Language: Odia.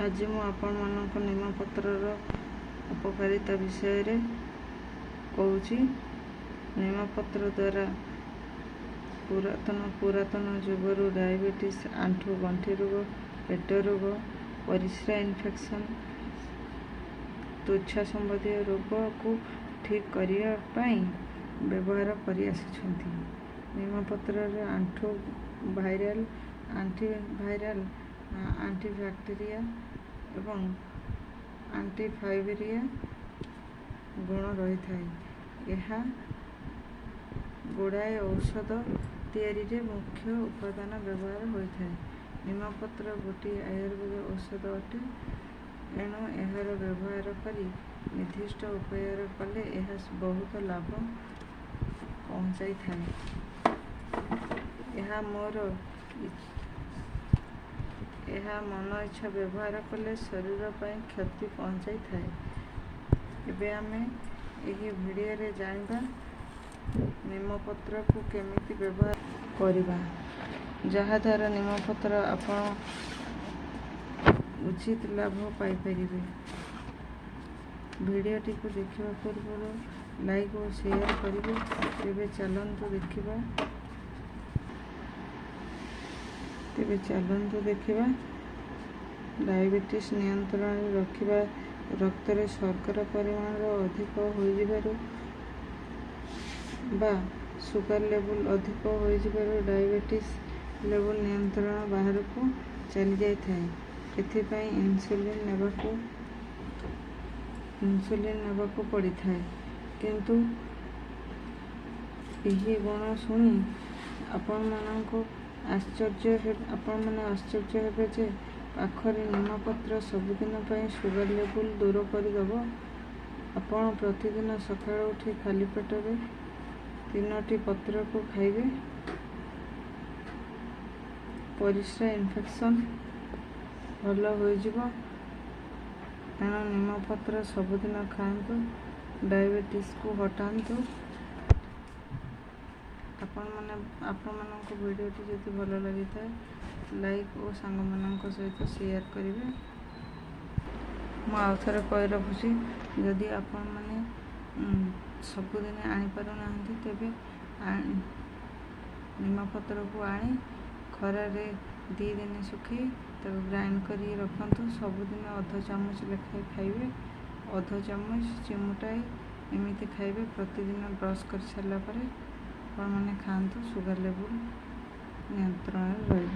ଆଜି ମୁଁ ଆପଣମାନଙ୍କୁ ନିମପତ୍ରର ଉପକାରିତା ବିଷୟରେ କହୁଛି। ନିମପତ୍ର ଦ୍ୱାରା ପୁରାତନ ଯୁଗରୁ ଡାଇବେଟିସ୍, ଆଣ୍ଠୁ ଗଣ୍ଠି ରୋଗ, ପେଟ ରୋଗ, ପରିସ୍ରା ଇନଫେକ୍ସନ୍, ତ୍ୱଚା ସମ୍ବନ୍ଧୀୟ ରୋଗକୁ ଠିକ୍ କରିବା ପାଇଁ ବ୍ୟବହାର କରିଆସୁଛନ୍ତି। ନିମପତ୍ରରେ ଆଣ୍ଠୁ ଭାଇରାଲ୍, ଆଣ୍ଟିଭାଇରାଲ୍, ଆଣ୍ଟିବ୍ୟାକ୍ଟେରିଆ ଏବଂ ଆଣ୍ଟିଫାଇବେରିଆ ଗୁଣ ରହିଥାଏ। ଏହା ଗୁଡ଼ାଏ ଔଷଧ ତିଆରିରେ ମୁଖ୍ୟ ଉପାଦାନ ବ୍ୟବହାର ହୋଇଥାଏ। ନିମପତ୍ର ଗୋଟିଏ ଆୟୁର୍ବେଦ ଔଷଧ ଅଟେ। ଏଣୁ ଏହାର ବ୍ୟବହାର କରି ନିର୍ଦ୍ଦିଷ୍ଟ ଉପାୟରେ କଲେ ଏହା ବହୁତ ଲାଭ ପହଞ୍ଚାଇଥାଏ। ଏହା ମନ ଇଚ୍ଛା ବ୍ୟବହାର କଲେ ଶରୀର ପାଇଁ କ୍ଷତି ପହଞ୍ଚାଇଥାଏ। ଏବେ ଆମେ ଏହି ଭିଡ଼ିଓରେ ଜାଣିବା ନିମପତ୍ରକୁ କେମିତି ବ୍ୟବହାର କରିବା, ଯାହାଦ୍ୱାରା ନିମପତ୍ର ଆପଣ ଉଚିତ ଲାଭ ପାଇପାରିବେ। ଭିଡ଼ିଓଟିକୁ ଦେଖିବା ପୂର୍ବରୁ ଲାଇକ୍ ଓ ସେୟାର କରିବେ। ତେବେ ଚାଲନ୍ତୁ ଦେଖିବା ଡାଇବେଟିସ୍ ନିୟନ୍ତ୍ରଣରେ ରଖିବା। ରକ୍ତରେ ଶର୍କରା ପରିମାଣ ଅଧିକ ହୋଇଯିବାରୁ ବା ସୁଗାର ଲେବୁଲ୍ ଅଧିକ ହୋଇଯିବାରୁ ଡାଇବେଟିସ୍ ଲେବୁଲ୍ ନିୟନ୍ତ୍ରଣ ବାହାରକୁ ଚାଲିଯାଇଥାଏ। ଏଥିପାଇଁ ଇନ୍ସୁଲିନ୍ ନେବାକୁ ପଡ଼ିଥାଏ। କିନ୍ତୁ ଏହି ଗୁଣ ଶୁଣି ଆପଣମାନେ ଆଶ୍ଚର୍ଯ୍ୟ ହେବେ ଯେ ପାଖରେ ନିମପତ୍ର ସବୁଦିନ ପାଇଁ ସୁଗାର ଲେବୁଲ୍ ଦୂର କରିଦେବ। ଆପଣ ପ୍ରତିଦିନ ସକାଳୁ ଉଠି ଖାଲି ପେଟରେ 3ଟି ପତ୍ରକୁ ଖାଇବେ। ପରିସ୍ରା ଇନଫେକ୍ସନ୍ ଭଲ ହୋଇଯିବ। ଏଣୁ ନିମପତ୍ର ସବୁଦିନ ଖାଆନ୍ତୁ, ଡାଇବେଟିସ୍କୁ ହଟାନ୍ତୁ। ଆପଣମାନଙ୍କୁ ଭିଡ଼ିଓଟି ଯଦି ଭଲ ଲାଗିଥାଏ ଲାଇକ୍ ଓ ସାଙ୍ଗମାନଙ୍କ ସହିତ ସେୟାର କରିବେ। ମୁଁ ଆଉ ଥରେ କହି ରଖୁଛି, ଯଦି ଆପଣମାନେ ସବୁଦିନ ଆଣିପାରୁନାହାନ୍ତି ତେବେ ନିମପତ୍ରକୁ ଆଣି ଖରାରେ 2 ଦିନ ଶୁଖେଇ ତାକୁ ଗ୍ରାଇଣ୍ଡ କରି ରଖନ୍ତୁ। ସବୁଦିନ ଅଧ ଚାମଚ ଲେଖାଏଁ ଖାଇବେ, ଅଧ ଚାମଚ ଚିମୁଟାଏ ଏମିତି ଖାଇବେ। ପ୍ରତିଦିନ ବ୍ରସ୍ କରିସାରିଲା ପରେ ଆପଣମାନେ ଖାଆନ୍ତୁ, ସୁଗାର ଲେବୁଲ୍ ନିୟନ୍ତ୍ରଣରେ ରହିବ।